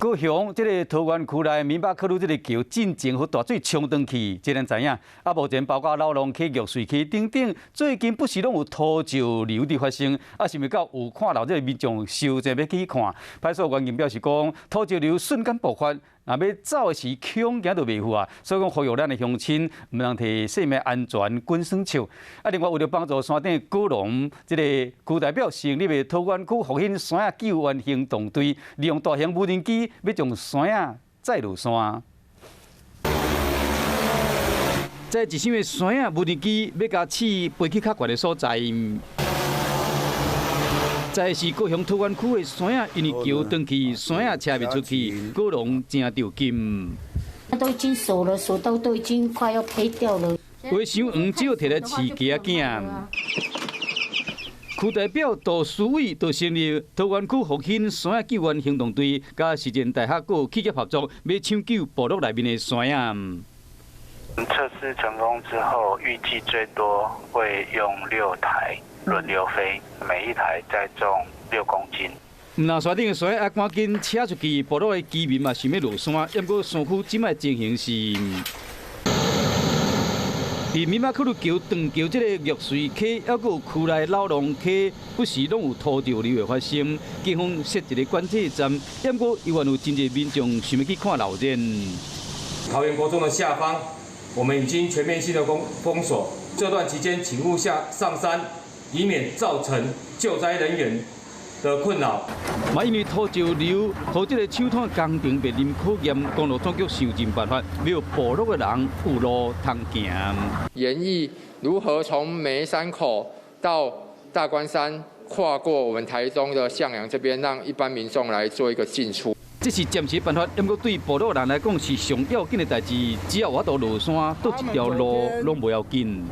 高雄這个桃園區內明巴克魯這个橋進前予大水沖斷去，這咱知影。啊，目前包括荖濃溪、玉穗溪等等，最近不時攏有土石流佇發生。啊，是毋是到有看到這个民眾收錢欲去看？派出所員警表示講，土石流瞬間爆發，若欲走的時恐驚就袂赴啊。所以講呼籲咱的鄉親，毋通提生命安全滾耍笑。啊，另外為著幫助山頂果農，這个區代表成立的桃園區復興山仔救援行動隊，利用大型無人機，欲將山仔載落山。這一箱的山仔無人機欲共試飛去較懸的所在。這是高雄桃園區的山仔，因為橋斷去，山仔車袂出去，果農誠著急。都已經熟了，熟到都已經快要黑掉了。有傷黃只好提來飼雞仔囝。區代表杜書偉就成立桃園區復興山仔救援行動隊，佮實踐大學閣企業合作，欲搶救部落內面的山仔。測試成功之後，預計最多會用六台輪流飛，每一台載重6公斤。毋但山頂的山仔愛趕緊車出去，部落的居民嘛想欲落山，毋過山區這擺情形是，佇明巴克魯橋斷橋這个玉穗溪，猶閣有區內荖濃溪，不時攏有土石流的發生。警方設一个觀測站，毋過猶原有真濟民眾想欲去看鬧熱。桃園國中的下方，我們已經全面性的封鎖。這段期間，請勿下上山，以免造成救災人員的困擾。嘛，因為土石流，予這个搶灘工程面臨考驗，公路總局想盡辦法，欲部落的人有路通行。研議如何從梅山口到大觀山，跨過我們台中的向陽這邊，讓一般民眾來做一個進出。這是暫時辦法，毋過對部落人來講是上要緊的代誌。只要有法度落山，佗一條路攏無要緊。